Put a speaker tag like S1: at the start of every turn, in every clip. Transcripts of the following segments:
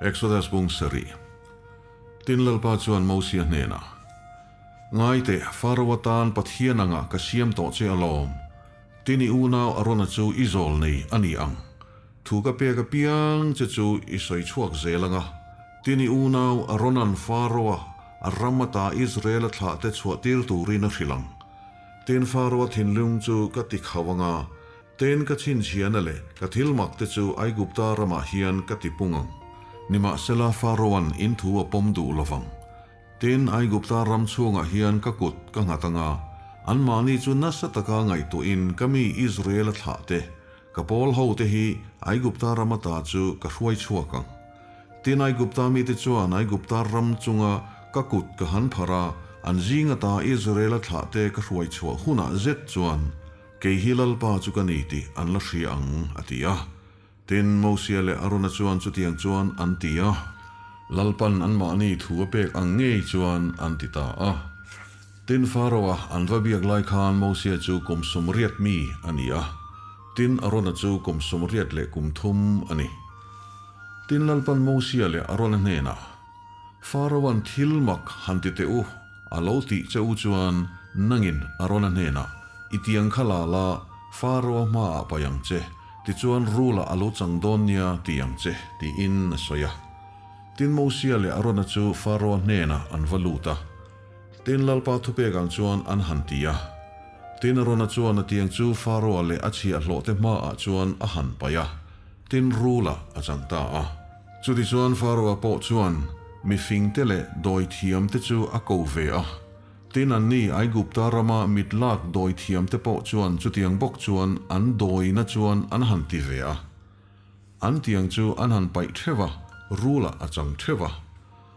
S1: Exodus bung sarih. Tin Lalpa chuan Mosia hnenah, Ngai teh, Faro atan Pathian angah ka siam tawh che alawm. Tin i unau Arona chu i zawl nei a ni ang. Thu ka pek apiang che chu i sawi chhuak zel ang a. Tin i unau Arona'n Faro-a a ram ata Israel-a thlahte chhuah tir turin a hrilh ang. Tin Faro-a thinlung chu ka ti khauh ang a, tin ka chhinchhiahna leh ka thil mak te chu Aigupta ramah hian ka ti pung ang. Nimahsela Faro-a'n in thu a pawm duh lo vang. Tin, Aigupta ram chhungah hian ka kut ka nghat ang a, anmahni chu nasa taka ngaihtuahin ka mi Israel-a thlahte, ka pawl hote hi Aigupta ram ata chu ka hruai chhuak ang. Tin, Aigupta mite chuan Aigupta ram chunga ka kut ka han phar a, an zing ata Israel-a thlahte ka hruai chhuah hunah zet chuan, Kei hi Lalpa chu ka ni tih an la hria ang, a ti a. Tin, Mosia leh Arona chuan chutiang chuan an ti a. Lalpan anmahni thu a pek ang ngei chuan an ti ta a. Tin, Pharaoh-a an va biak lai khan Mosia chu kum 80 mi a ni a, tin, Arona chu kum 83 a ni. Tin, Lalpan Mosia leh Arona hnenah, Pharaoh-a'n thil mak han ti teh u, a lo tih che u chuan nangin Arona hnenah, I tiang kha la la, Pharaoh-a hmaah paih ang che, tichuan rula a lo chang dawn nia ti ang che, tiin a sawi a. Tin Mosia leh Arona chu Pharaoh-a hnenah an va lut a. Tin Lalpa thupek ang chuan an han ti a. Tin Arona chuan a tiang chu Pharaoh-a leh a chhiahhlawhte hmaah chuan a han paih a, tin rula a chang ta a. Chutichuan Pharaoh-a pawh chuan mifingte leh dawithiamte chu a ko ve a. Tin anni Aigupta rama mitlak dawithiamte pawh chuan chutiang bawk chuan an dawina chuan an han ti ve a. An tiang chu an han paih theuh a, rulah a chang theuh a.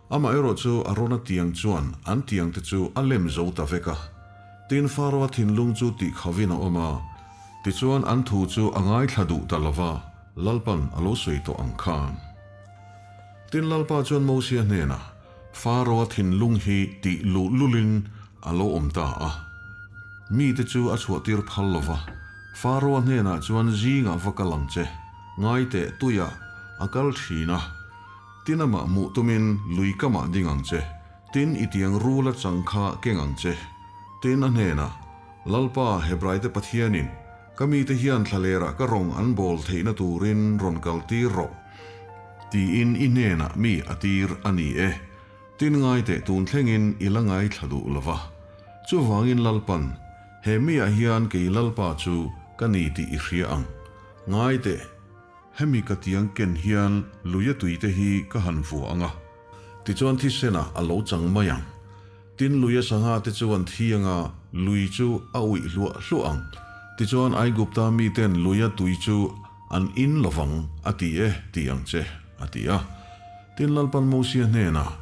S1: Amaherawh chu Arona tiang chuan an tiangte chu a lem zo ta vek a. Tin Pharaoh-a thinlung chu tih khavin a awm a. Tichuan an thu chu a ngaithla duh ta lo va, Lalpan a lo sawi tawh ang khan. Tin Lalpa chuan Mosia hnenah, Pharaoh-a thinlung hi tih luh lulin a lo awm ta a. Mite chu a chhuahtir phal lo va, Pharaoh-a hnenah chuan zingah va kal ang che, ngaiteh tuiah a kal thin a. Tin amah hmuh tumin lui kamah ding ang che, tin i tiang rul a chang kha keng ang che. Tin a hnenah, Lalpa, Hebraite Pathianin, ka mite hian thlalerah ka rawng an bawl theihna turin rawn kal tir rawh, tiin i hnenah mi a tir a ni e. Tin ngaiteh tun thlengin i la ngaithla duh lo va. Chuvangin Lalpan, he miah hian kei Lalpa chu ka ni tih i hria ang. Ngaiteh. Hemi ka tiang ken hian luia tuite hi ka han vuah ang a, tichuan thisenah a lo chang mai ang. Tin luia sangha te chu an thi ang a, lui chu a uih hluah hluah ang. Tichuan Aigupta miten luia tui chu an in lovang a ti e ti ang che, a ti a. Tin Lalpan Mosia hnenah,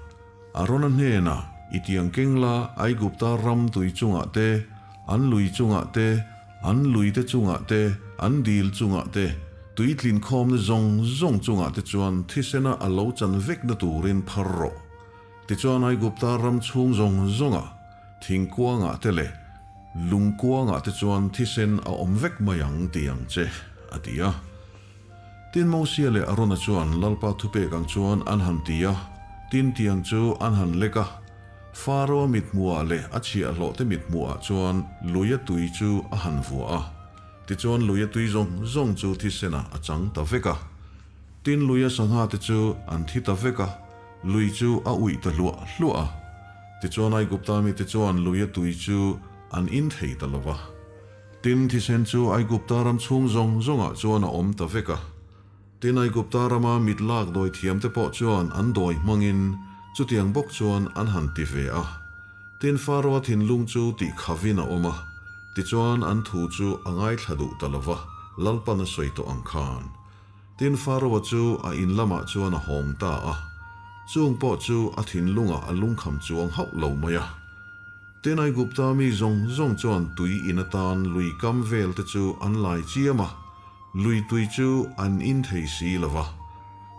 S1: Arona hnenah, I tiang keng la Aigupta ram tui chungah te, an lui chungah te, An luite chungah te, an dil chungah te, tuitlin khawmna zawng zawng chungah te chuan thisena a lo chan vekna turin phar rawh. Tichuan Aigupta ram chhung zawng zawngah, thingkuangah te leh lungkuangah te chuan thisen a awm vek mai ang ti ang che, a ti a. Tin Mosia leh Arona chuan Lalpa thupek ang chuan an han ti a, tin tiang chu an han lek a. Faro-a mithmuhah leh a chhiahhlawhte mithmuhah chuan luia tui chu a han vuah a. Tichuan luia tui zawng zawng chu thisenah a chang ta vek a. Tin luia sanghate chu an thi ta vek a, lui chu a uih ta hluah hluah a. Tichuan Aigupta mite chuan luia tui chu an in thei ta lo va. Tin thisen chu Aigupta ram chhung zawng zawngah chuan a awm ta vek a. Tin Aigupta rama mit lak dawi thiamte pawh chuan an dawi hmangin chutiang bawk chuan an han ti ve a. Tin Pharaoh-a thinlung chu tih khavin a awm a, tichuan an thu chu a ngaithla duh ta lo va, Lalpan a sawi tawh ang khan. Tin Pharaoh-a chu a in lamah chuan a hawng ta a, chung pawh chu a thinlungah a lungkham chuang hauh lo mai a. Tin Aigupta mi zawng zawng chuan tui in atan lui kam velte chu an lai chiam a, Lui tui chu an in thei si lo va,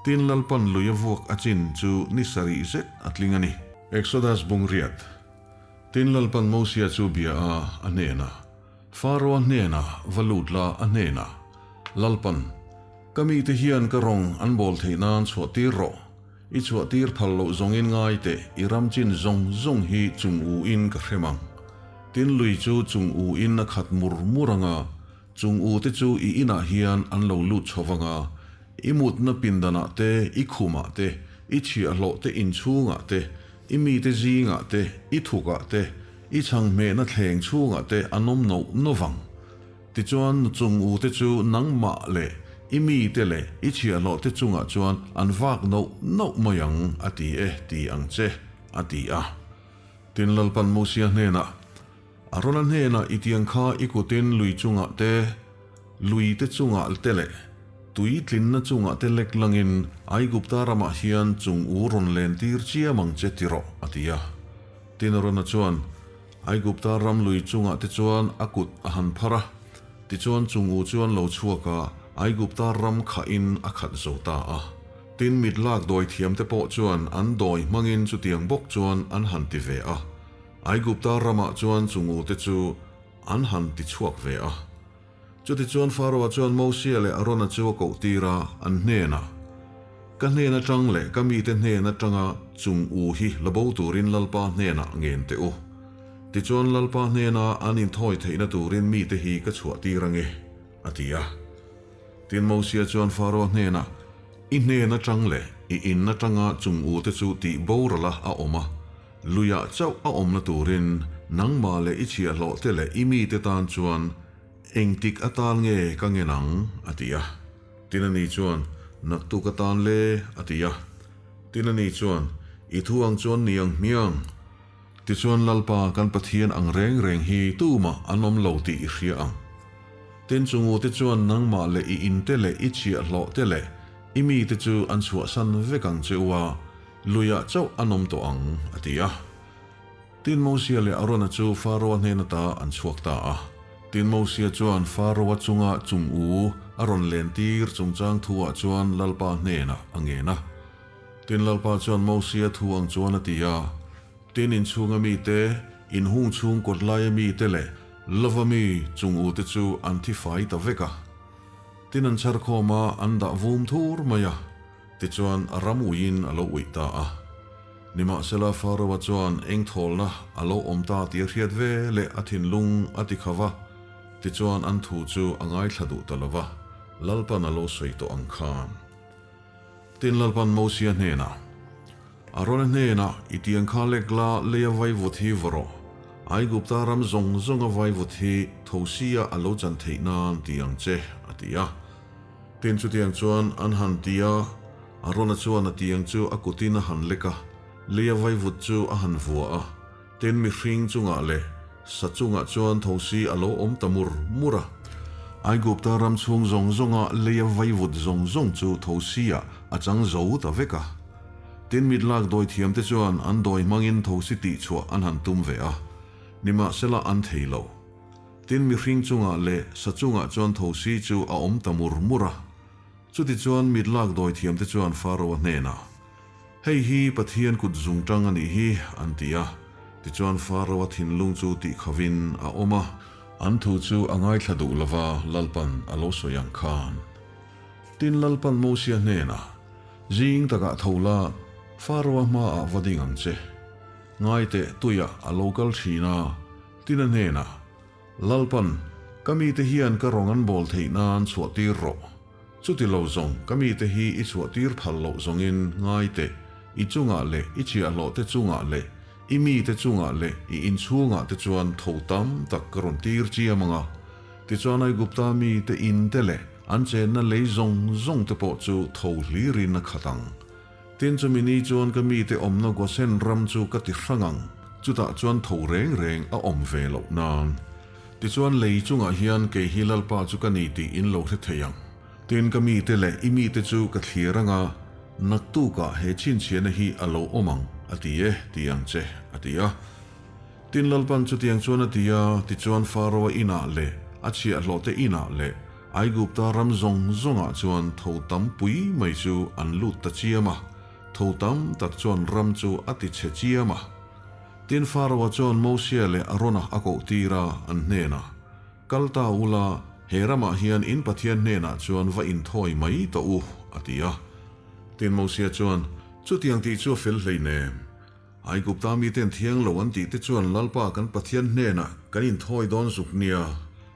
S1: tin Lalpan lui a vuak a chin chu ni sarih zet a tling a ni. Exodus bung riat. Tin Lalpan Mosia chu bia a, a hnenah, Pharaoh-a hnenah va lut la a hnenah, Lalpan, ka mite hian ka rawng an bawl theih nan chhuah tir rawh. I chhuahtir phal loh zawngin ngai teh, i ram chin zawng zawng hi chung u in ka hrem ang. Tin lui chu chung u in a khat mur mur ang a, chung u te chu i inah hian an lo lut chho vang a, i mutna pindanah te, i khumah te, i chhiahhlawh te inchhungah te, i mite zingah te, i thukah te, i chhanghmehna thleng chhungah te an awm noh noh vang. Tichuan, chung ute chu nangmah leh i mite leh i chhiahhlawhte chungah chuan an vak noh noh mai ang, a ti e, ti ang che, a ti a. Tin, Lalpan Mosia hnenah, Arona hnenah i tiang kha i kutin lui chungah te, lui te chungah te leh tui tlinna chungah te lek langin Aigupta ramah hian chung u rawn lentir chiam ang che ti rawh, a ti a. Tin, Arona chuan, Aigupta ram lui chungah te chuan a kut a han phar a, tichuan chung u chuan lo chhuak a, Aigupta ram khahin a khat zo ta a. Tin, mit lak dawi thiamte pawh chuan an dawi hmangin chutiang bawk chuan an han ti ve a, Aigupta ramah chuan chung u te chu an han ti chhuak ve a. Chutichuan Faroa chuan Mosia leh Arona chu a kohtir a, an hnenah, Ka hnen atang leh ka mite hnen atanga chung u hi la bo turin Lalpa hnenah ngen teh u. Tichuan Lalpa hnena an inthawi theihna turin mite hi ka chhuahtir ange, a ti a. Tin Mosia chuan Faroa hnenah, I hnen atang leh i in atanga chung u te chu tih borala a awm a, Luiah chauh a awmna turin nangmah leh i chhiahhlawhte leh i mite tan chuan engtik atan nge ka ngen ang? a ti a. Tin ani chuan, Naktuk atan le, a ti a. Tin ani chuan, I thu ang chuan ni ang hmiang. Tichuan Lalpa kan Pathian ang reng reng hi tumah an awm lo tih i hria ang. Tin chungute chuan nangmah leh i inte leh i chhiahhlawhte leh i mite chu an chhuahsan vek ang che u a, Luiah chauh an awm tawh ang, a ti a. Tin Mosia leh Arona chu Faroa hnen ata an chhuak ta a. Tin Mosia chuan Faroa chunga chung u a rawn lentir chungchang thuah chuan Lalpa hnenah a ngen a. Tin Lalpa chuan Mosia thu ang chuan a ti a, Tin inchhunga mite, inhung chhung kawt laia mite leh lova mi chung ute chu an thi fai ta vek a. Tin an chhar khawm a, an dah vum thur mai a. Tichuan, a ram uiin a lo uih ta a. Nimahsela, Pharaoh-a chuan eng thawlna a lo awm ta tih a hriat ve leh a thinlung a ti kha va. Tichuan, an thu chu a ngaithla duh ta lo va, Lalpan a lo sawi tawh ang khan. Tin, Lalpan Mosia hnenah, Arona hnenah, I tiang kha lek la, leia vaivut hi vaw rawh. Aigupta ram zawng zawnga vaivut hi thosia a lo chan theih nan ti ang che, a ti a. Tin chutiang chuan an han ti a, Arona chuan a tiang chu a kutin a han lek a, leia vaivut chu a han vua a, tin mihring chungah leh sa chungah chuan thosi a lo awm ta mur mur a. Aigupta ram chhung zawng zawnga leia vaivut zawng zawng chu thosi-ah a chang zo ta vek a. Tin mit lak dawi thiamte chuan an dawi hmangin thosi tihchhuah an han tum ve a, nimahsela an thei lo. Tin, mihring chungah leh sa chungah chuan thosi chu a awm ta mur mur a. Chutichuan mit lak dawi thiamte chuan Pharaoh-a hnenah, Hei hi Pathian kut zungtang a nih hi, an ti a. Tichuan Pharaoh-a thinlung chu tihkhavin a awm a. An thu chu a ngaithla duh lova Lalpan a lo sawi ang khan. Tin, Lalpan Mosia hnenah, Zing takah tho la, Pharaoh-a hmaah va ding ang che. Ngaiteh tuiah a lo kal thin a. Tina hnenah, Lalpan, ka mite hian ka rawng an bawl theih nan chhuahtir rawh. Chuti lo zawng, ka mite hi i chhuahtir phal loh zawngin ngai teh, i chungah leh i chhiahhlawhte chungah leh i mite chungah leh i inchhungah te chuan tho tam tak ka rawn tir chiam ang a. Tichuan Aigupta mite inte leh an chenna lei zawng zawng te pawh chu tho hlirin a khat ang. Tin chumi ni chuan ka mite awmna Gosen ram chu ka ti hrang ang, chutah chuan tho reng reng a awm ve loh nan. Tichuan lei chungah hian kei hi Lalpa chu ka ni tih in lo hre thei ang. Tin ka mite leh i mite chu ka thlir ang a, naktukah he chhinchhiahna hi a lo awm ang, a ti e, ti ang che, a ti a. Tin Lalpan chutiang chuan a ti a, tichuan Pharaoh-a inah leh a chhiahhlawhte inah leh Aigupta ram zawng zawngah chuan tho tam pui mai chu an lut ta chiam a, tho tam tak chuan ram chu a ti chhe chiam a. Tin Pharaoh-a chuan Mosia leh Arona a koh tir a, an hnenah, Kal ta ula, he ramah hian in Pathian hnenah chuan va inthawi mai tawh u, a ti a. Tin Mosia chuan. Chutiang tih chu a fel hleinem. Aigupta miten thiang lo an tih te chuan Lalpa kan Pathian hnenah kan inthawi dawn zuk nia.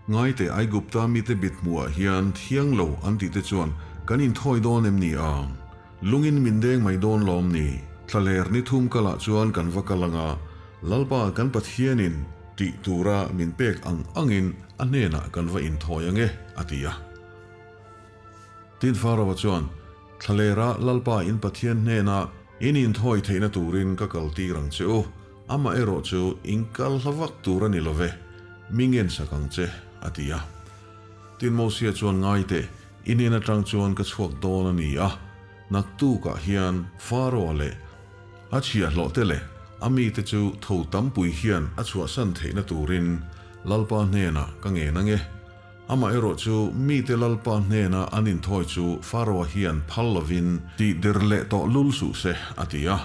S1: Ngaite Aigupta mite bit hmuhah hian thiang lo an tih te chuan kan inthawi dawn em ni ang? Lungin min deng mai dawn lawm ni? Thlaler ni thum kalah chuan kan va kal anga, Lalpa kan Pathianin tih tura min pek ang angin a hnenah kan va inthawi ange, a ti a. Tin Farawa chuan, Thlalera Lalpa in Pathian hnena in inthawi theihna turin ka kal tir ang che u, amah erawh chu in kal hla vak tur a ni lo ve, mi ngensak ang che, a ti a. Tin Mosia chuan ngai teh, i hnen atang chuan ka chhuak dawn a ni a, naktukah hian Farawa leh a chhiahhlawh te leh a mite chu tho tampui hian a chhuahsan theihna turin Lalpa hnenah ka ngen ange. Amaherawh chu mite Lalpa hnena an inthawi chu Faraoa hian phal lovin tih der leh tawh lul suh se, a ti a.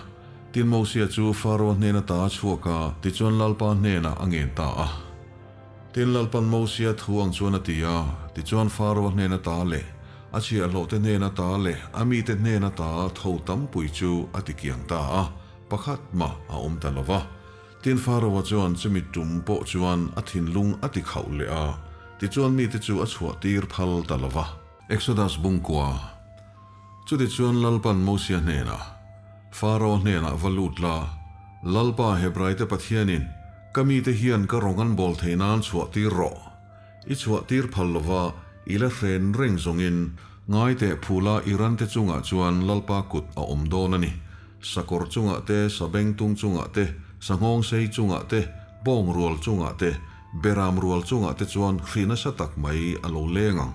S1: Tin Mosia chu Faraoa hnena ta a chhuak a, tichuan Lalpa hnenah a ngen ta a. Tin Lalpan Mosia thu ang chuan a ti a, tichuan Faraoa hnena ta leh a chhiahhlawhte hnena ta leh a mite hnena ta tho tampui chu a tikiang ta a, pakhat mah a awm ta lo va. Tin Faraoa chuan chumi tum pawh chuan a thinlung a ti khauh leh a, tichuan mite chu a chhuah tir phal ta lo va. Exodus bungkua. Chutichuan Lalpan Mosia hnenah, Faraoa hnenah va lut la, Lalpa Hebraite Pathianin ka mite hian ka rawng an bawl theih nan chhuah tir rawh. I chhuah tir phal lo va, i la hren reng zawngin ngai teh phula i rante chungah chuan Lalpa kut a awm dawn a ni. Sakawr chungah te, sabengtung chungah te, sanghawngsei chungah te, bawng rual chungah te, beram rual chungah te chuan hri nasa tak mai a lo leng ang.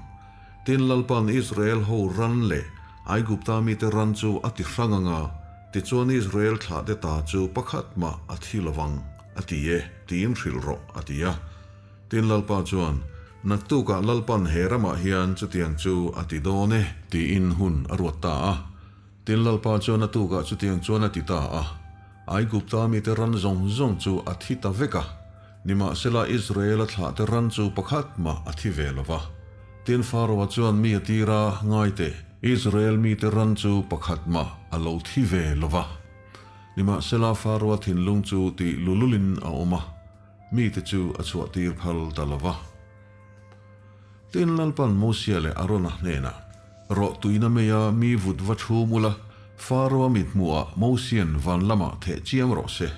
S1: Tin, Lalpa'n Israel ho ran leh Aigupta mite ran chu a ti hrang ang a, tichuan Israel thlahte ta chu pakhat mah a thi lo vang, a ti e, tiin hrilh rawh, a ti a. Tin, Lalpa chuan, Naktukah Lalpa'n he ramah hian chutiang chu a ti dawn e, tiin hun a ruat ta a. Tin, Lalpa chuan a tukah chutiang chuan a ti ta a, Aigupta mite ran zawng zawng chu a thi ta vek a, nimahsela Israela thlahte ran chu pakhat mah a thi ve lo va. Tin, Faraoa chuan mi a tir a, Ngai teh, Israel mite ran chu pakhat mah a lo thi ve lo va. Nimahsela Faraoa thinlung chu tih lululin a awm a, mite chu a chhuahtir phal ta lo va. Tin, Lalpan Mosia leh Arona hnenah, Rawh tuina meia mi vut va thu mul a, Faraoa mithmuhah Mosian van lamah theh chiam rawh se.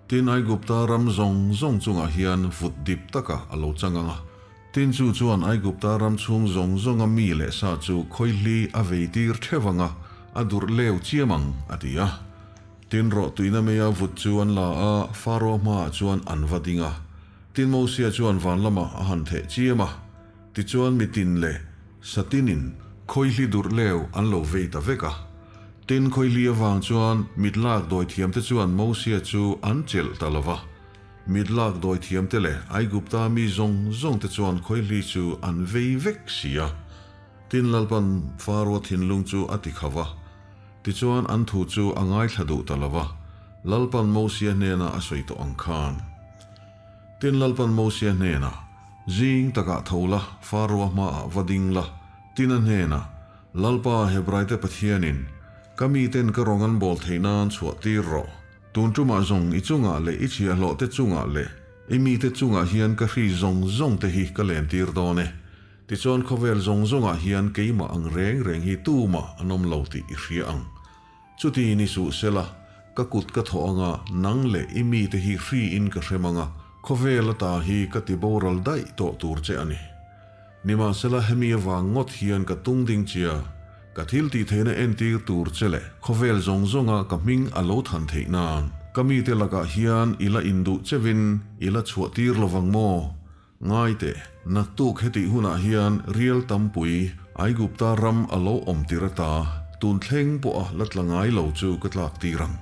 S1: Tin, Aigupta ram zawng zawng chungah hian vut dip taka a lo chang ang a. Tin, chu chuan Aigupta ram chhung zawng zawnga mi leh sa chu khawihli a vei tir theuh ang a, a durh leu chiam ang, a ti a. Tin, rawh tuina meia vut chu an la a, Faraoa hmaah chuan an va ding a. Tin, Mosia chuan van lamah a han theh chiam a. Tichuan mitin leh Satinin khawihli durh leu an lo vei ta vek a. Tin, khawihli avang chuan mit lak dawithiamte chuan Mosia chu an chelh ta lo va. Mit lak dawithiamte leh Aigupta mi zawng zawngte chuan khawihli chu an vei vek si a. Tin, Lalpan Faraoa thinlung chu a ti kha va. Tichuan an thu chu a ngaithla duh ta lo va, Lalpan Mosia hnena a sawi tawh ang khan. Tin, Lalpan Mosia hnenah, Zing takah tho la, Faraoa hmaah va ding la, tin a hnenah, Lalpa, Hebraite Pathianin, ka miten ka rawng an bawl theih nan chhuah tir rawh. Tun tumah zawng i chungah leh i chhiahhlawhte chungah leh i mite chungah hian ka hri zawng zawngte hi ka len tir dawn e. Tichuan khawvel zawng zawngah hian keimah ang reng reng hi tumah an awm lo tih i hria ang. Chuti ni suh sela, ka kut ka thawh anga nang leh i mite hi hriin ka hrem anga, khawvel ata hi ka ti boral daih tawh tur che a ni. Nimahsela hemi avang ngawt hian ka tung ding chia, ka thil tih theihna entir tur che leh khawvel zawng zawnga ka hming a lo than theih nan, ka mite lakah hian i la induh chevin i la chhuah tir lovang maw? Ngai teh, naktuk hetih hunah hian rial tampui Aigupta ram a lo awm tir ata tun thleng pawha la tla ngai lo chu ka tlak tir ang.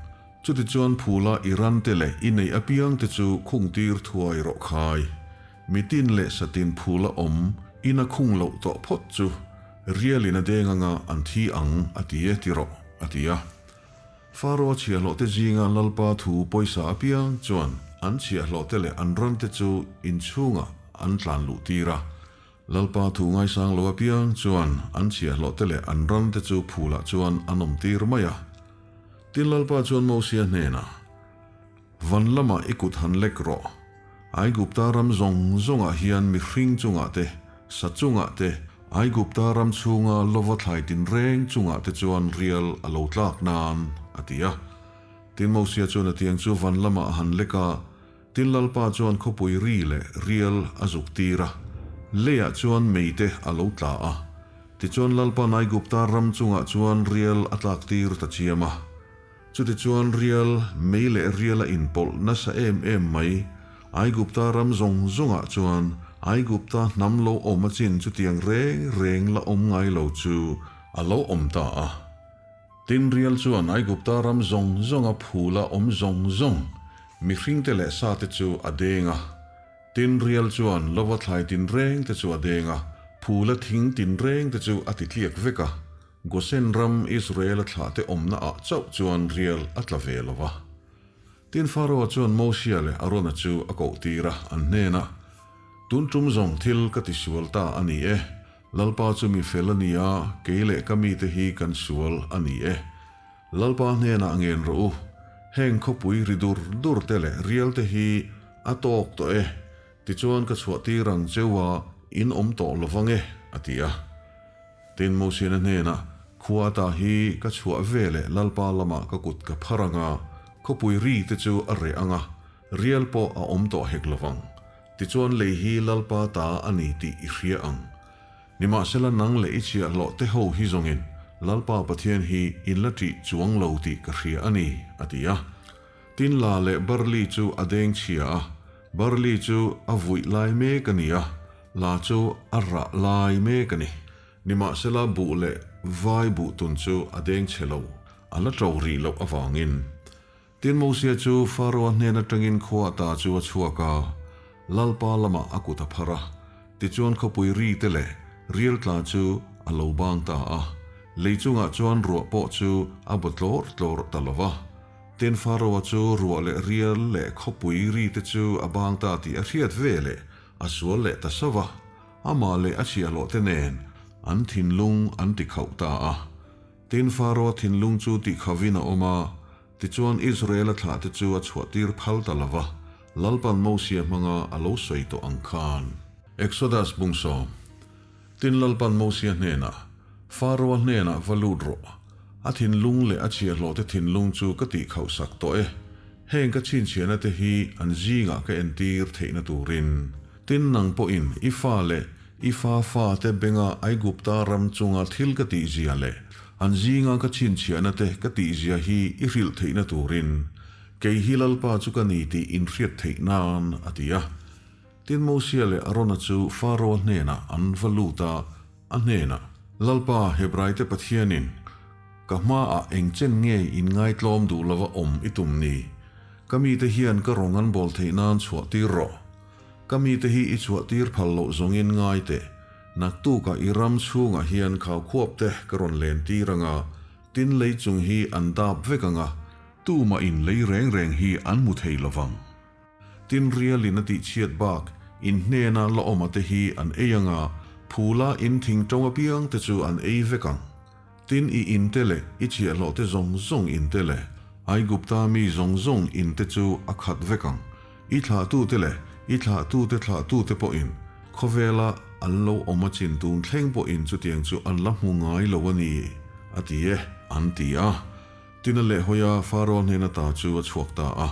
S1: Chutichuan phula i rante leh i neih apiangte chu khung tir thuai rawh khai. Mitin leh satin phula awm ina khung loh tawh phawt chu rialin a deng anga an thi ang a ti e ti rawh, a ti a. Faraoa chhiahhlawhte zinga Lalpa thu pawisa apiang chuan an chhiahhlawhte leh an rante chu inchhungah an tlan luh tir a. Lalpa thu ngaisang lo apiang chuan an chhiahhlawhte leh an rante chu phulah chuan an awm tir mai a. Tin Lalpa chuan Mosia hnenah, Van lamah i kut han lek rawh. Aigupta ram zawng zawngah hian mihring chungah te, sa chungah te, Aigupta ram chhunga lova thlai tinreng chungah te chuan rial a lo tlak nan, a ti a. Tin Mosia chuan a tiang chu van lamah a han lek a, tin Lalpa chuan khawpui ri leh rial a zuk tir a, leiah chuan mei te a lo tla a. Tichuan Lalpa'n Aigupta ram chungah chuan rial a tlak tir ta chiam a. Chutichuan rial, mei leh rial a inpawlh nasa em em mai. Aigupta ram zawng zawngah chuan Aigupta hnam lo awm a chin chutiang reng reng la awm ngai lo chu a lo awm ta a. Tin rial chuan Aigupta ram zawng zawnga phula awm zawng zawng mihringte leh sate chu a deng a. Tin rial chuan lova thlai tinreng te chu a deng a, phula thing tinreng te chu a titliak vek a. Gosen ram Israel-a thlahte awmna ah chauh chuan rial a tla ve lo va. Tin Pharaoh chuan Mosia leh Arona chu a koh tir a, an hnenah, Tun tum zawng thil ka ti sual ta a ni e. Lalpa chu mi fel a ni a, kei leh ka mite hi kan sual a ni e. Lalpa hnenah ngen rawh u, heng khawpui ri dur dur te leh rial te hi a tawk tawh e, tichuan ka chhuah tir ang cheu a, in awm tawh lo vang e, a ti a. Tin, Mosiana hnenah, Khua ata hi ka chhuah ve leh Lalpa lamah ka kut ka phar ang a, khawpui ri te chu a reh ang a, rial pawh a awm tawh hek lo vang. Tichuan lei hi Lalpa ta a ni tih i hria ang. Nimahsela nang leh i chhiahhlawh te ho hi zawngin Lalpa Pathian hi in la ṭih chuang lo tih ka hria a ni, a ti a. Tin la leh barli chu a deng chhia a, barli chu a vuih lai mek a ni a, la chu a rah lai mek a ni. Nimahsela buh leh vai buh tun chu a deng chhe lo, a la ṭo rih loh avangin. Tin Mosia chu Pharaoh-a hnen aṭangin khua ata chu a chhuak a, Lalpa lamah a kut a phar a, tichuan khawpui ri te leh rial tla chu a lo bang ta a, lei chungah chuan ruah pawh chu a baw tlawr tlawr ta lo va. Tin Pharaoh-a chu ruah leh rial leh khawpui ri te chu a bang ta tih a hriat ve leh a sual leh ta sauh a, amah leh a chhiahhlawh te nen an thinlung an ti khauh ta a. Tin Pharaoh-a thinlung chu tihkhavin a awm a, tichuan Israel-a thlahte chu a chhuahtir phal ta lo va, Lalpan Mosia hmanga a lo sawi tawh ang khan. Exodus bung sawm. Tin Lalpan Mosia hnenah, Pharaoh-a hnenah va lut rawh. A thinlung leh a chhiahhlawhte thinlung chu ka tihkhauhsak tawh e. Heng ka chhinchhiahna te hi an zingah ka entir theihna turin. Tin nang pawhin i fa leh i fa fate benga Aigupta ram chunga thil ka tihzia leh an zinga ka chhinchhiahna te ka tihzia hi i hrilh theihna turin kei hi Lalpa chu ka ni tih inhriat theih nan, a ti a. Tin Mosia leh Arona chu Pharaoh hnenah an va lut a, a hnenah, Lalpa, Hebraite Pathianin ka hmaah eng chen nge inngaitlawm duh lova awm i tum ni? Ka mite hian ka rawng an bawl theih nan chhuah tir rawh. Ka mite hi i chhuah tir phal loh zawngin ngai teh. Naktukah i ram chhungah hian khau khuap te ka rawn len tir ang a, tin lei chung hi an dap vek ang a, tumah in lei reng reng hi an hmu thei lovang. Tin rialin a tihchhiat bak in hnena la awma te hi an ei ang a, phula in thing ṭo apiang te chu an ei vek ang. Tin i in te leh i chhiahhlawh te zawng zawng in te leh Aigupta mi zawng zawng in te chu a khat vek ang. I thlahtute leh i thlahtute thlahtute pawhin khawvela an lo awm a chin tun thleng pawhin chutiang chu an la hmu ngai lo a ni, a ti e, an ti a. Tin a lehhawi a, Pharaoh hnena ta chu a chhuak ta a.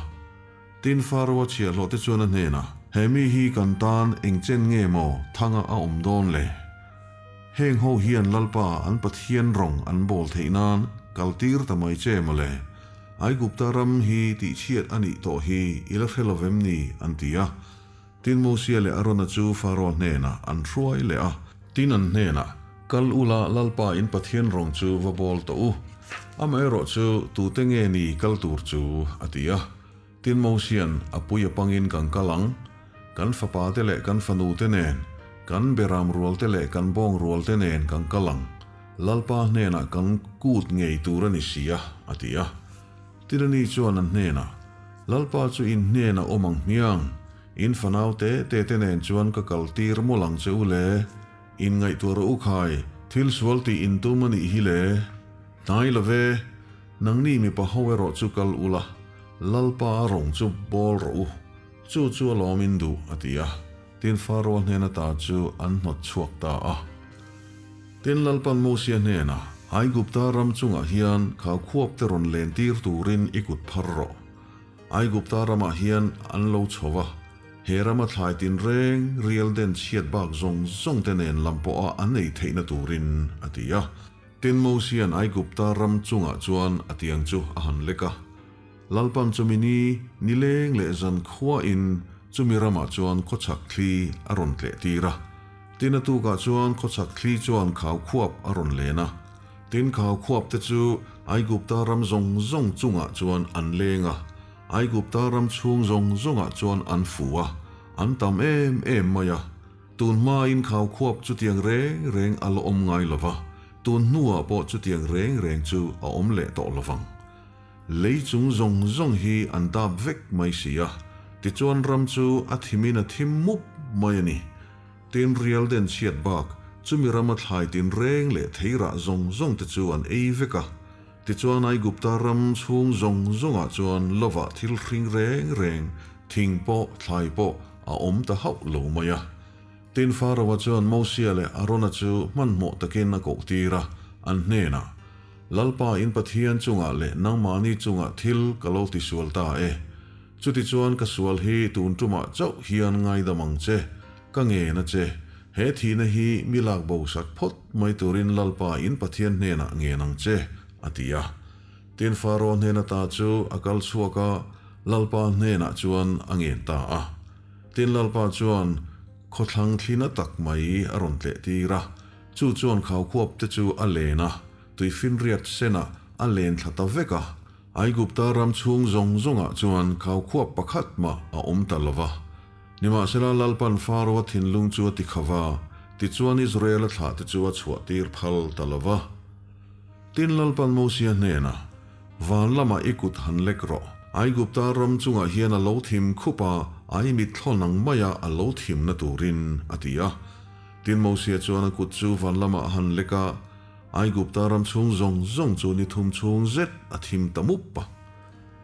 S1: Tin, Pharaoh-a chhiahhlawhte chuan a hnenah, He mi hi kan tan eng chen nge maw thanga a awm dawn le? Heng ho hian Lalpa an Pathian rawng an bawl theih nan kal tir ta mai che maw le? Aigupta ram hi tihchhiat a nih tawh hi i la hre lo vem ni? an ti a. Tin, Mosia leh Arona chu Pharaoh hnenah an hruai leh a. Tin, an hnenah, Kal ula, Lalpa in Pathian rawng chu va bawl tawh u. Amaherawh chu tute nge ni kal tur chu? a ti a. Tin, Mosia'n a pui a pangin kan kal ang. Kan fapate leh kan fanute nen, kan beram rualte leh kan bawng rualte nen kan kal ang. Lalpa hnenah kan kut ngei tur a ni si a, a ti a. Tin ani chuan an hnenah, Lalpa chu in hnenah awm ang hmiang, in fanau te te te nen chuan ka kal tir mawlh ang che u le, in ngaihtuah rawh u khai, thil sual tih in tum a nih hi le, hnai lo ve. Nangni mipa ho erawh chu kal ula, Lalpa rawng chu bawl rawh u, chu chu a lawm in duh, a ti a. Tin, Faraoa hnen ata chu an hnawt chhuak ta a. Tin, Lalpan Mosia hnenah, Aigupta ram chungah hian khau khuap te rawn len tir turin i kut phar rawh. Aigupta ramah hian an lo chho va, he rama thlai tinreng rial den chhiat bak zawng zawng te nen lam pawha an ei theihna turin, a ti a. Tin, Mosia'n Aigupta ram chungah chuan a tiang chu a han lek a. Lalpan chumi ni, nileng leh zan khuain chumi ramah chuan khawchhak thli a rawn tleh tir a. Tin a tukah chuan khawchhak thli chuan khau khuap a rawn len a. Tin khau khuap te chu Aigupta ram zawng zawng chungah chuan an leng a, Aigupta ram chhung zawng zawngah chuan an fu a, an tam em em mai a. Tun hmain khau khuap chutiang reng reng a la awm ngai lo va, tun hnuah pawh chutiang reng reng chu a awm leh tawh lo vang. Lei chung zawng zawng hi an dap vek mai si a, tichuan ram chu a thimin a thim mup mai a ni. Tin rial den chhiat bak, chumi rama thlai tinreng leh theirah zawng zawng te chu an ei vek a. Tichuan Aigupta ram chhung zawng zawngah chuan lovah thil hring reng reng, thing pawh, thlai pawh a awm ta hauh lo mai a. Tin Faraoa chuan Mosia leh Arona chu hmanhmawh takin a kohtir a, an hnenah, Lalpa in Pathian chungah leh nangmahni chungah thil ka lo tisual ta e. Chutichuan ka sual hi tun tumah chauh hian ngaidam ang che, ka ngen a che. He thihna hi mi lak bo sak phawt mai turin Lalpa in Pathian hnenah ngen ang che, a ti a. Tin Faraoa hnen ata chu a kal chhuak a, Lalpa hnenah chuan a ngen ta a. Tin Lalpa chuan khawthlang thlina tak mai a rawn tleh tir a, chu chuan khaukhuap te chu a len a, Tuifinriat senah a len thla ta vek a, Aigupta ram chhung zawng zawngah chuan khaukhuap pakhat mah a awm ta lo va. Nimahsela Lalpan Faraoa thinlung chu a ti kha va, tichuan Israela thlahte chu a chhuahtir phal ta lo va. Tin Lalpan Mosia hnenah, Van lamah i kut han lek rawh. Aigupta ram chungah hian a lo thim khup a, ai mitthlawn ang maia a lo thimna turin, a ti a. Tin Mosia chuan a kut chu van lamah a han lek a, Aigupta ram chhung zawng zawng chu ni thum chhung zet a thim ta mup a.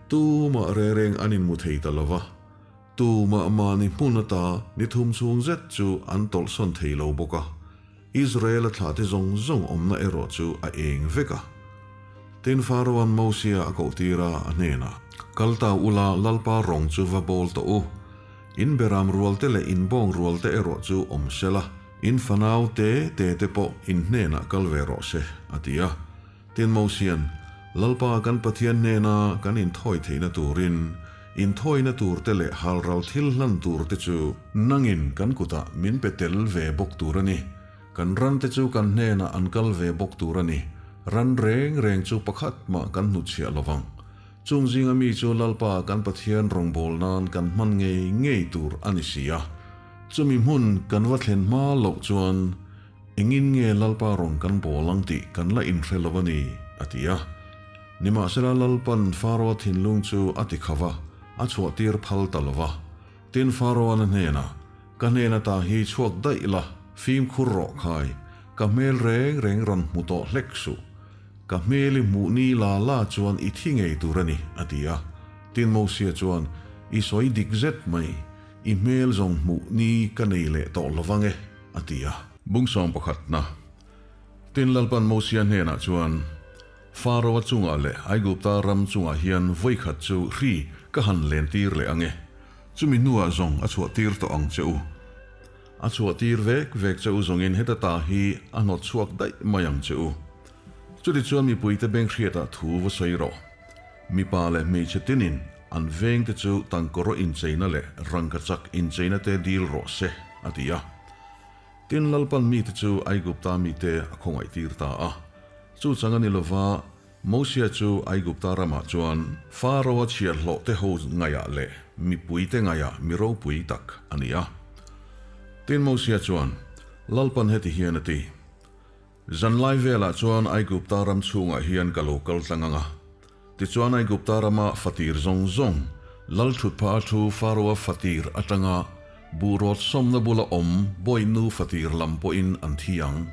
S1: Tumah rereng an inmu thei ta lo va, tumah mahni hmun ata ni thum chhung zet chu an tawlhsawn thei lo bawk a. Israel-a thlahte zawng zawng awmna erawh chu a eng vek a. Tin Faraoan Mosia a kohtir a, a hnenah, Kal ta ula, Lalpa rawng chu va bawl tawh u. In beram rualte leh in bawng rualte erawh chu awm sela, in fanau te te te pawh in hnenah kal ve rawh se, a ti a. Tin Mosian, Lalpa kan Pathian hnena kan inthawi theihna turin, inthawina turte leh halral thil hlan turte chu nangin kan kutah min pe tel ve bawk tur a ni. Kan rante chu kan hnenah an kal ve bawk tur a ni. Ran reng reng chu pakhat mah kan hnutchhiah lovang. Chung zinga mi chu Lalpa kan Pathian rawngbâwl nân kan hman ngei ngei tûr a ni si a. Chumi hmun kan va thlen hma loh chuan engin nge Lalpa rawn kan bâwl ang tih kan la inhre lo a ni, a ti a. Nimahsela Lalpan Faraoa thinlung chu a ti kha va, a chhuahtîr phal ta lo va. Tin Faraoan a hnênah, Ka hnên ata hi chhuak daih la, fîmkhur rawh khai, ka hmêl rêng rêng rawn hmu tawh hlek suh. Ka hmel i hmuh ni la la chuan i thi ngei tur a ni, a ti a. Tin Mosia chuan, I sawi dik zet mai, i hmel zawng hmuh ni ka nei leh tawh lo vang e, a ti a. Bungsawm pakhatna. Tin Lalpan Mosia hnenah chuan, Faraoa chungah leh Aigupta ram chungah hian vawikhat chu hri ka han lentir leh ang e. Chumi hnuah zawng a chhuahtir tawh ang che u. A chhuahtir vek vek che u zawngin heta ta hi a hnawt chhuak daih mai ang che u. Chutichuan mipuite beng hriatah thu va sawi rawh. Mipa leh hmeichhe tinin an vengte chu tangkawraw incheina leh rangkachak incheina te dil rawh se, a ti a. Tin, Lalpan mite chu Aigupta mite a khawngaihtir ta a. Chu chang a ni lova, Mosia chu Aigupta ramah chuan Faraoa chhiahhlawh te ho ngaihah leh mipuite ngaihah mi ropui tak a ni a. Tin, Mosia chuan, Lalpan heti hian a ti, Zanlai velah chuan Aigupta ram chhungah hian ka lo kal tlang ang a. Tichuan Aigupta rama fatir zawng zawng, lal thutpha a thu Faraoa fatir atanga buhrawt sawmna bula awm bawihnu fatir lam pawhin an thi ang,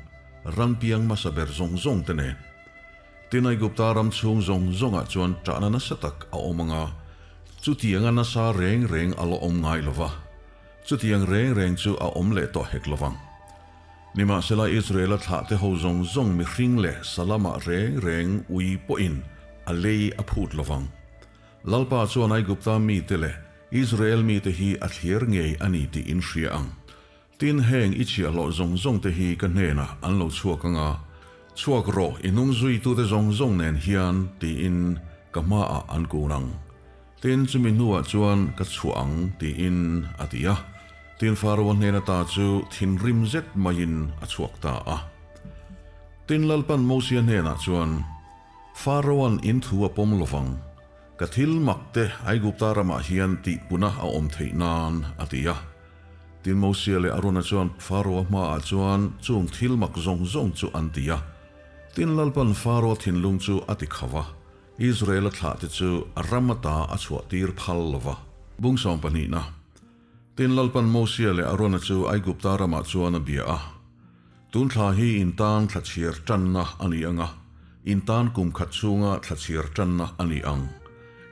S1: ram piang hmasa ber zawng zawng te nen. Tin, Aigupta ram chhung zawng zawngah chuan ṭahna nasa tak a awm ang a, chutianga nasa reng reng a la awm ngai lo va, chutiang reng reng chu a awm leh tawh hek lo vang. Nimahsela, Israela thlahte ho zawng zawng mihring leh Salama reng reng ui pawhin a lei a phut lo vang. Lalpa chuan Aigupta mite leh Israel mite hi a thlir ngei a ni tih in hria ang. Tin, heng i chhiahhlawh zawng zawng te hi ka hnenah an lo chhuak ang a, Chhuak rawh, i hnung zuitute zawng zawng nen hian, tiin ka hmaah an kun ang. Tin, chumi hnuah chuan ka chhuah ang, tiin a ti a. Tin, Faraoa hnen ata chu thinrim zet maiin a chhuak ta a. Tin, Lalpan Mosia hnenah chuan, Faraoa'n in thu a pawm lovang, ka thil mak te Aigupta ramah hian tihpuna a awm theih nan, a ti a. Tin, Mosia leh Arona chuan Faraoa hmaah chuan chung thil mak zawng zawng chu an ti a. Tin, Lalpan Faraoa thinlung chu a ti kho va. Israel-a thlahte chu a ram ata a chhuahtir phal lo va. Bung sawm pahnihna. Tin, Lalpan Mosia leh Arona chu Aigupta ramah chuan a bia a. Tun thla hi in tan thla chhiar tanna a ni ang a, in tan kum khat chhunga thla chhiar tanna a ni ang.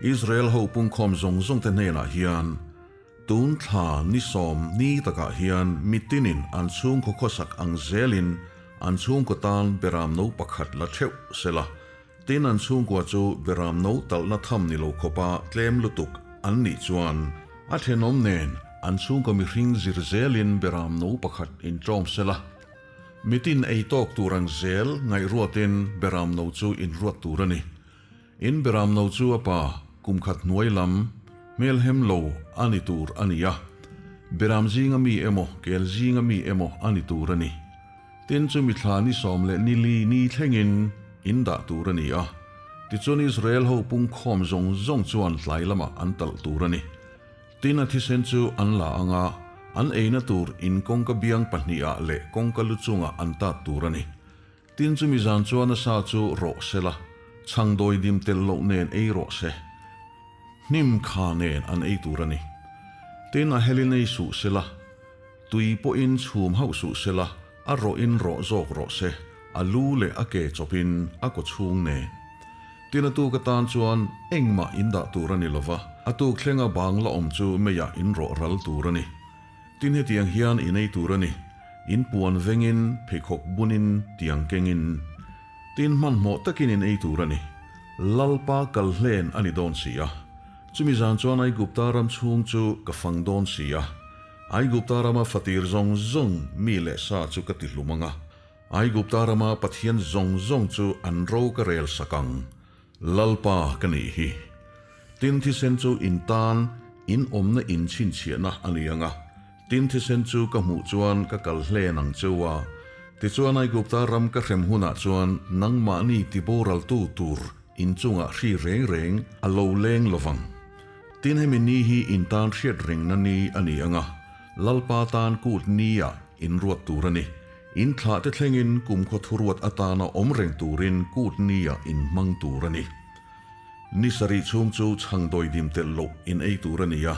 S1: Israel ho pungkhawm zawng zawngte hnenah hian, Tun thla ni sawm ni takah hian mitinin an chhungkaw khawsak ang zelin an chhungkaw tan beram no pakhat la theuh sela, Tin an chhungkua chu beram no talhna tham ni lo khawpa tlem lutuk an nih chuan a thenawm nen an chhungkaw mihring zir zelin beram no pakhat inṭawm sela, mitin ei tawk tur ang zel ngaihruatin beram no chu inruat tur a ni. In beram no chu a pa kum khat hnuai lam hmelhem lo a ni tur a ni a, beram zinga mi emaw kel zinga mi emaw a ni tur a ni. Tin chumi thla ni 14 ni thlengin in dah tur a ni a, tichuan Israel ho pungkhawm zawng zawng chuan tlai lamah an talh tur a ni. Tin a thisen chu an la ang a, an eina tur in kawngka biang pahnihah leh kawngka lu chungah an tat tur a ni. Tin chumi zan chuan a sa chu rawh se la, chhang dawidim telh loh nen ei rawh se. Hnim kha nen an ei tur a ni. Tin a helin ei suh se la. Tui pawhin chhum hauh suh se la, a rawhin rawh zawk rawh se, a lu leh a ke chawpin a kaw chhung nen. Tin a tuk atan chuan engmah in dah tur a ni lova, a tuk thlenga bang la awm chu meiah in rawh ral tur a ni. Tin hetiang hian in ei tur a ni, in puan vengin, pheikhawk bunin, tiang kengin. Tin hmanhmawh takin in ei tur a ni. Lalpa kal hlen a ni dawn si a. Chumi zan chuan Aigupta ram chhung chu ka fang dawn si a. Aigupta rama fatir zawng zawng mi leh sa chu ka ti hlum ang a, Aigupta rama pathian zawng zawng chu an ro ka rel sak ang, Lalpa ka nih hi. Tin thisen chu in tan in awmna in chhinchhiahna a ni ang a, tin thisen chu ka hmuh chuan ka kal hlen ang cheu a, tichuan Aigupta ram ka hrem hunah chuan nangmahni tiboraltu tur in chungah hri reng reng a lo leng lovang. Tin hemi ni hi in tan hriat rengna ni a ni ang a, Lalpa tan kut nia in ruat tur a ni. In thlah te thlengin kumkhaw thuruat atana awm reng turin kut nia in hmang tur a ni. Ni sarih chhung chu chhang dawidim telh loh in ei tur a ni a,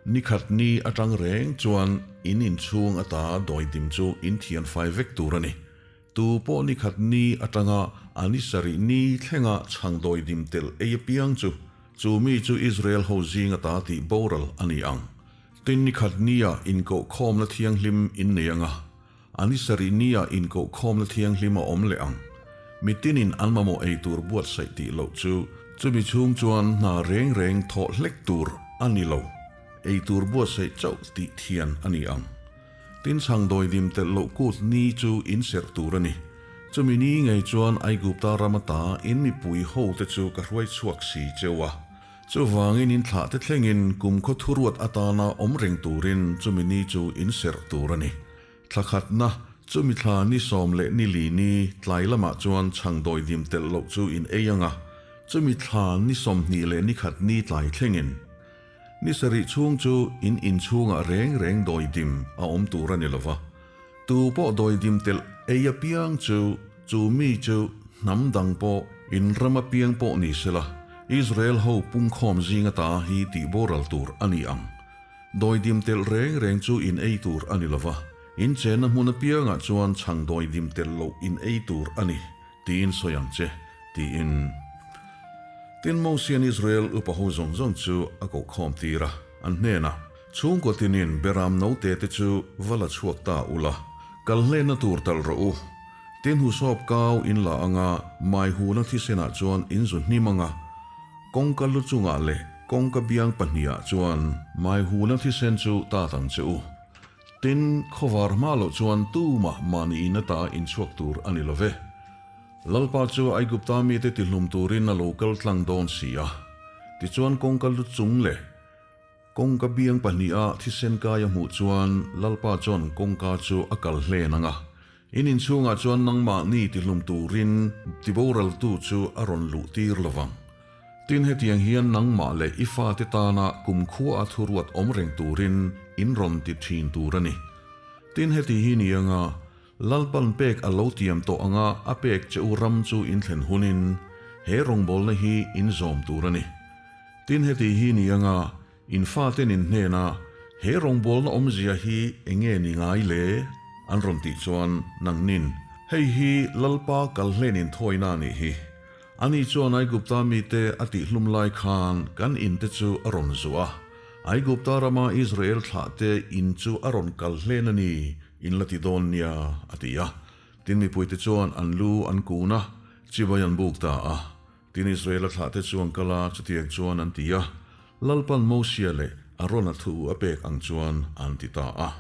S1: ni khat ni atang reng chuan in inchhung ata dawidim chu in thianfai vek tur a ni. Tu pawh ni khat ni atanga a ni sarih ni thlenga chhang dawidim telh ei apiang chu, chu mi chu Israel ho zing ata tih boral a ni ang. Tin ni khat nia inkohkhawmna thianghlim in nei anga, a ni sarih nia inkohkhawmna thianghlim a awm leh ang. Mitinin an mamawh ei tur buatsaih tih loh chu, chumi chhung chuan hna reng reng thawh hlek tur a ni lo, ei tur buatsaih chauh tih thian a ni ang. Tin chhang dawidim telh loh kut ni chu in serh tur a ni. Chumi ni ngei chuan Aigupta ram ata in mipui hote chu ka hruai chhuak si cheu a. Chuvangin in thlah te thlengin kumkhaw thuruat atana awm reng turin chumi ni chu in serh tur a ni. Thla khatna, chumi thla ni 14 ni tlai lamah chuan chhang dawidim telh loh chu in ei ang a, chumi thla ni 21 ni tlai thlengin. Ni sarih chhung chu in inchhungah reng reng dawidim a awm tur a ni lo va, tu pawh dawidim telh ei apiang chu chu mi chu hnam dang pawh in ram apiang pawh ni sela, Israel ho pungkhawm zing ata hi tih boral tur a ni ang. Dawidim telh reng reng chu in ei tur a ni lo va, in chenna hmun apiangah chuan chhang dawidim telh loh in ei tur a ni, tiin sawi ang che. tiin. Tin, Mosia'n Israel upaho zawng zawng chu a koh khawm tir a, an hnenah, Chhungkaw tinin beram note te chu va la chhuak ta ula, kal hlenna tur talh rawh u. Tin, husawp kau in la anga mai huna thisenah chuan in zu hnim anga, kawngka lu chungah leh kawngka biang pahnihah chuan mai huna thisen chu tat ang che u. Tin, khawvar hma loh chuan tumah mahni in ata inchhuak tur a ni lo ve. Lalpa chu Aigupta mite tihlum turin a lo kal tlang dawn si a. Tichuan kawngka lu chung leh kawngka biang pahniha thisen kai a hmuh chuan Lalpa chuan kawngka chu a kal hlen ang a. In inchhungah chuan nangmahni tihlum turin tiboraltu chu a rawn luh tir lo vang. Tin, hetiang hian nangmah leh i fate tana kumkhua a thuruat awm reng turin in rawn ti thin tur a ni. Tin, heti hi ni anga Lalpan pek a lo tiam tawh anga a pek che u ram chu in thlen hunin he rawngbawlna hi in zawm tur a ni. Tin, heti hi ni anga In faten in hnena he rawngbawlna awmzia hi enge ni ngai le? an rawn tih chuan nangnin, Hei hi Lalpa kalhlen inthawina a nih hi. Ani chuan Aigupta mite a tihhlum lai khan kan inte chu a rawn zuah a, Aigupta rama Israel thlahte in chu a rawn kalhlen a ni, in la ti dawn nia, a ti a. Tin mipuite chuan an lu an kun a, chibai an buk ta a. Tin, Israela thlahte chu an kal a, chutiang chuan an ti a, Lalpan Mosia leh Arona thu a pek ang chuan an ti ta a.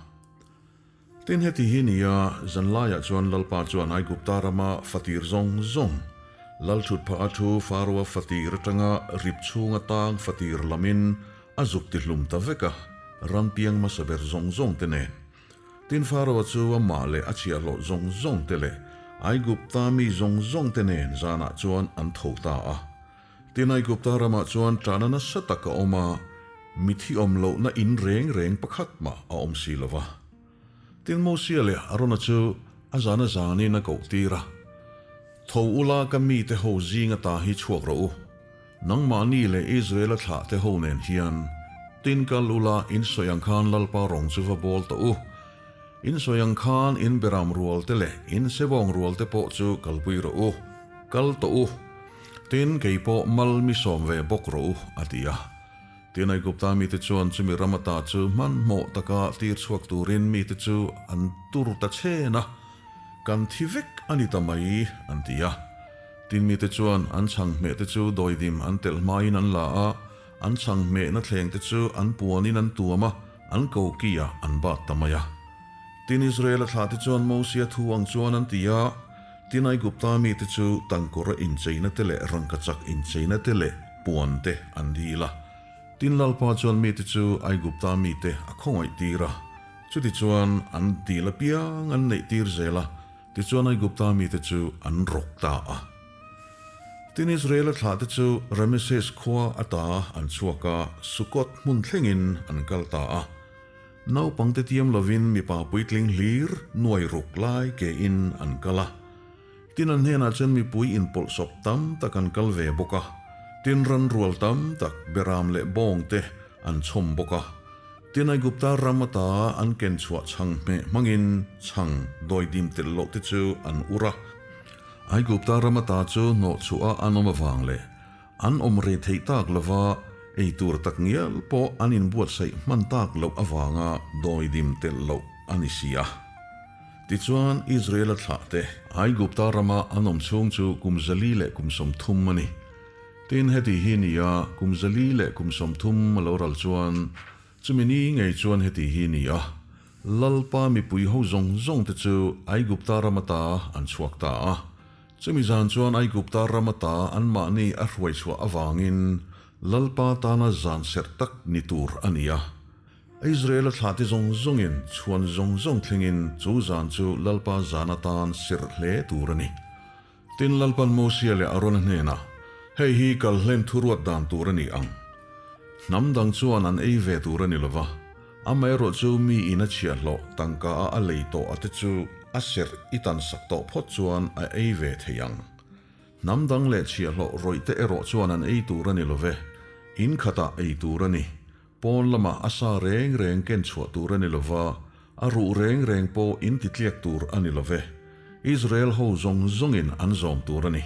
S1: Tin, heti hi ni a, zanlaiah chuan Lalpa chuan Aigupta rama fatir zawng zawng, Lalthutphah a thu Faroa fatir atanga rip chhunga tang fatir lamin a zuk tihlum ta vek a, ram piang hmasa ber zawng zawng te nen. Tin, Faraoa chu amah leh a chhiahhlawh zawng zawng te leh Aigupta mi zawng zawng te nen zanah chuan an tho ta a. Tin, Aigupta ramah chuan ṭahna nasa tak a awm a, mithi awm lohna in reng reng pakhat mah a awm si lo va. Tin, Mosia leh Arona chu a zana zanin a koh tir a, Tho ula ka mite ho zinga ta hi chhuak rawh u. Nangmahni leh Israela thlahte ho nen hian tin kal ula in sawi ang khan Lalpa rawng chu va bawl tawh u. In sawi ang khan in beram rual te leh in sebawng rual te pawh chu kalpui rawh u. Kal tawh u. Tin, kei pawh mal mi sawm ve bawk rawh u, a ti a. Tin, Aigupta mite chuan chumi ram ata chu hmanhmawh taka tir chhuak turin mite chu an tur ta chhen a, Kan thi vek a ni ta mai, an ti a. Tin mite chuan an chhang hmehte chu dawidim an telh hmain an la a, an chhang hmehna thlengte chu an puanin an tuam a, an koki-ah an bat ta mai a. Tin Israela thlahte chuan Mosia thu ang chuan an ti a, tin Aigupta mite chu tangkawra incheina te leh rangkachak incheina te leh puan te an dil a. Tin Lalpa chuan mite chu Aigupta mite a khawngaih tir a, chutichuan an dil apiang an neih tir zel a, Tichuan Aigupta mite chu an rawk ta a. Tin Israela thlahte chu Rameses khua ata an chhuak a, Sukkot hmun thlengin an kal ta a. Naupangte tiam lovin mipa puitling hlir nuai ruk lai kein an kal a. Tin an hnenah chuan mipui inpawlhsawp tam tak an kal ve bawk a, tin ran rual tam tak beram leh bawngte an chhawm bawk a. Tin Aigupta ram ata an ken chhuah chhang hmeh hmangin chhang dawidim telh loh te chu an ur a. Aigupta ram ata chu hnawh chhuah a an awm avang leh an awm rei theih tak lova ei tur tak ngial pawh an inbuatsaih hman tak loh avanga dawidim telh loh a ni si a. Tichuan Israela thlah te Aigupta rama an awm chhung chu kum 400 leh kum 30 a ni. Tin, heti hi ni a, kum 400 leh kum 30 a lo ral chuan, chumi ni ngei chuan heti hi ni a, Lalpa mipui ho zawng zawng te chu Aigupta ram ata an chhuak ta a. Chumi zan chuan Aigupta ram ata anmahni a hruai chhuah avangin Lalpa tana zan serh tak ni tur a ni a. Israela thlahte zawng zawngin chhuan zawng zawng thlengin chu zan chu Lalpa zan atan serh hle tur a ni. Tin, Lalpan Mosia leh Arona hnenah, Hei hi kalhlen thuruat dan tur a ni ang. Hnam dang chuan an ei ve tur a ni lova, amaherawh chu mi in a chhiahhlawh tangka a a lei tawh a te chu a serh i tan sak tawh phawt chuan a ei ve thei ang. Hnam dang leh chhiahhlawh rawih te erawh chuan an ei tur a ni love, in khatah ei tur a ni. Pawn lamah a sa reng reng ken chhuah tur a ni lova, a ruh reng reng pawh in titliak tur a ni love. Israel ho zawng zawngin an zawm tur a ni.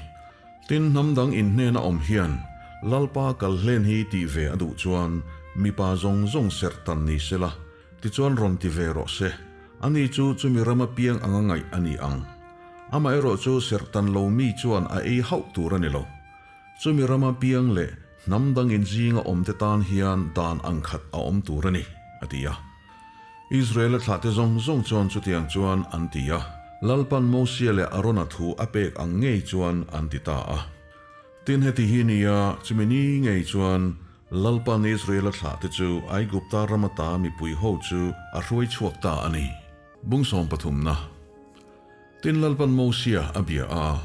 S1: Tin, hnam dang in hnena awm hian Lalpa kal hlen hi tih ve a duh chuan mipa zawng zawng serh tan ni sela, tichuan rawn ti ve rawh se. Ani chu chumi rama piang anga ngaih a ni ang. Amaherawhchu serh tan lo mi chuan a ei hauh tur a ni lo. Chumi rama piang leh hnam dang in zinga awmte tan hian dan ang khat a awm tur a ni, a ti a. Israela thlahte zawng zawng chuan chutiang chuan an ti a, Lalpan Mosia leh Arona thu a pek ang ngei chuan an ti ta a. Tin, heti hi nia, chumi ni ngei chuan Lalpan Israela thlahte chu Aigupta ram ata mipui ho chu a hruai chhuak ta a ni. Bung sawm pathumna. Tin, Lalpan Mosia a bia a.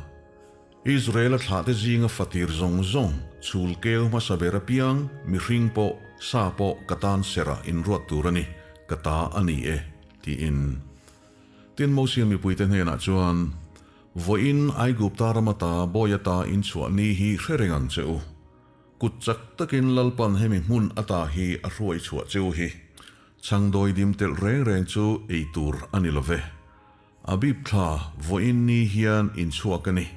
S1: Israela thlahte zinga fatir zawng zawng, chhul keu hmasa ber apiang, mihring pawh, sa pawh ka tan serah inruat tur a ni, ka ta a ni e, tiin. Tin, Mosia mipuite hnenah chuan, Vawiin Aigupta ram ata bawi ata inchhuah ni hi hre reng ang che u. Kut chak takin Lalpan hemi hmun ata hi a hruai chhuah che u hi. Chhangdawi dim telh reng reng chu ei tur a ni lo ve. Abib thla vawiin ni hian inchhuak a ni.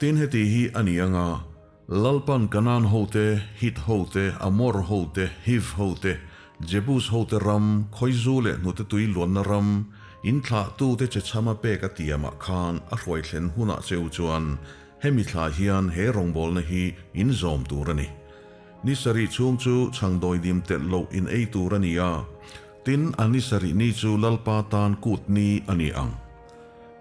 S1: Tin heti hi a ni anga, Lalpan Kanaan hote, Hit hote, Amor hote, Hiv hote, Jebus hote ram, Khawizu leh hnute tui luanna ram, in thlahtute che chhama pek a tiamah khan a hruai thlen hunah cheu chuan hemi thla hian he rawngbawlna hi in zawm tur a ni. Ni sarih chhung chu chhangdawi dim telh loh in ei tur a ni a, Tin, a ni sarih ni chu Lalpa tan kut ni a ni ang.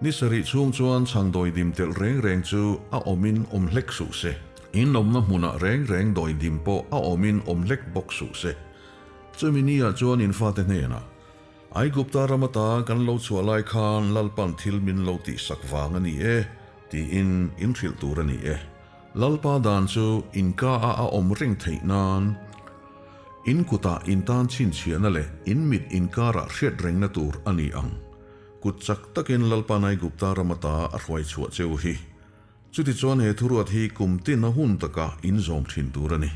S1: Ni sarih chhung chuan chhangdawi dim telh reng reng chu a awmin awm hlek suh se. In awmna hmunah reng reng dawi dim pawh a awmin awm hlek bawk suh se. Chumi niah chuan in fate hnenah, Aigupta ram ata kan lo chhuah lai khan Lalpan thil min lo tihsak vang a ni e, tiin in hrilh tur a ni e. Lalpa dan chu in ka a a awm reng theih nan, In kutah in tan chhinchhiahna leh in mit inkarah hriat rengna tur a ni ang. Kut chak takin Lalpa Naigupta ram ata a hruai chhuah cheu hi. Chutichuan he thuruat hi kum tin a hun taka in zawm thin tur a ni.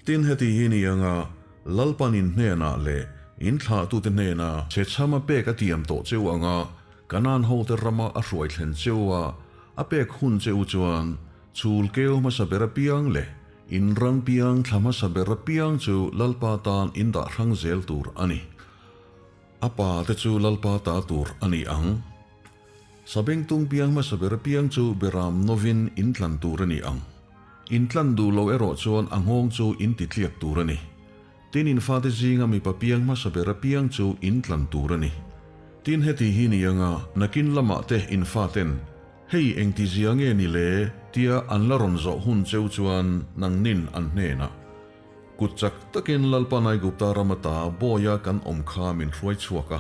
S1: Tin heti hi ni anga Lalpan in hnenah leh in thlahtute hnena chhechhama pek a tiam tawh cheu anga Kanaan hote rama a hruai thlen cheu a, a pek hun cheu chuan Chhul keu hmasa ber apiang leh in ram piang thla hmasa ber apiang chu Lalpa tan in dah hrang zel tur a ni. A pa te chu Lalpa ta tur a ni ang. Sabengtung piang hmasa ber apiang chu beram novin in tlan tur a ni ang. In tlan duh lo erawh chuan a nghawng chu in ti tliak tur a ni. Tin in fate zinga mipa piang hmasa ber apiang chu in tlan tur a ni. Tin heti hi ni anga nakin lamah te in faten Hei engtizia nge ni le? tia an la rawn zawh hun cheu chuan nangnin an hnenah, Kut chak takin Lalpa Naigupta ram ata bawia kan awm kha min hruai chhuak a.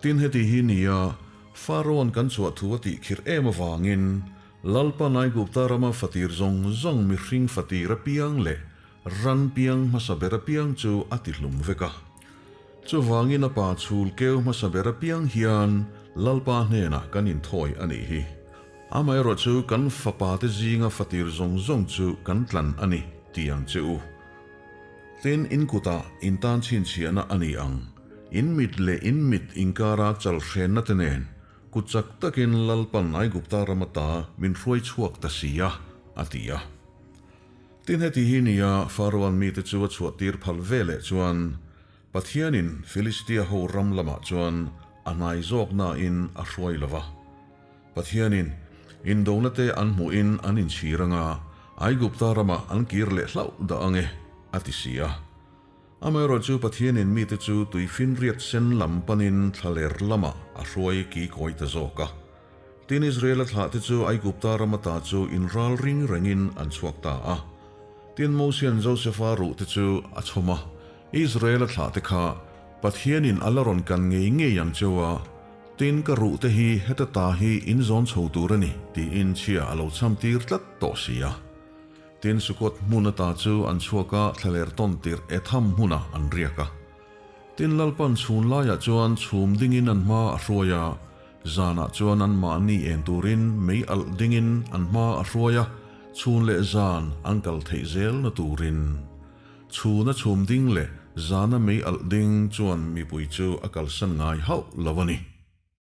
S1: Tin heti hi nia, Pharaoh-an kan chhuah thu a tih khirh em avangin Lalpa Naigupta rama fatir zawng zawng mihring fatir apiang leh ran piang hmasa ber apiang chu a ti hlum vek a. Chuvangin a pa chhul keu hmasa ber apiang hian Lalpa hnenah kan inthawi a nih hi. Amaherawh chu kan fapa te zinga fatir zawng zawng chu kan tlan a ni ti ang che u. Tin, in kutah in tan chhinchhiahna a ni ang. In mit leh in mit inkara chal hrenna te nen kut chak takin Lalpan Aigupta ram ata min hruai chhuak ta si a, a ti a. Tin heti hi nia Pharaoh-a'n mite chu a chhuahtir phal ve leh chuan Pathianin Philistia ho ram lamah chuan a hnai zawk nain a hruai lo va. Pathianin indona te an hmuhin an inchhir anga Aigupta ramah an kir leh hlauh dah ange, a ti si a. Amaherawhchu Pathianin mite chu tuifinriat sen lam panin thlaler lamah a hruai kikawi ta zawk a. Tin, Israela thlahte chu Aigupta ram ata chu inral ring rengin an chhuak ta a. Tin, Mosia'n Josefa ruhte chu a chhawm a, Israela thlahte kha Pathianin a la rawn kan ngei ngei ang cheu a, tin, ka ruhte hi heta ta hi in zawn chho tur a ni, tiin chhia a lo cham tir tlat tawh si a. Tin, Sukot hmun ata chu an chhuak a, thlaler tawn tirh Etham hmunah an riak a. Tin, Lalpan chhun laiah chuan chhum dingin an hma a hruai a, Zanah chuan anmahni en turin mei alh dingin an hma a hruai a, chhun leh zan an kal theih zelna turin. Chhuna chhum ding leh zana mei alh ding chuan mipui chu a kalsan ngai hauh lo a ni.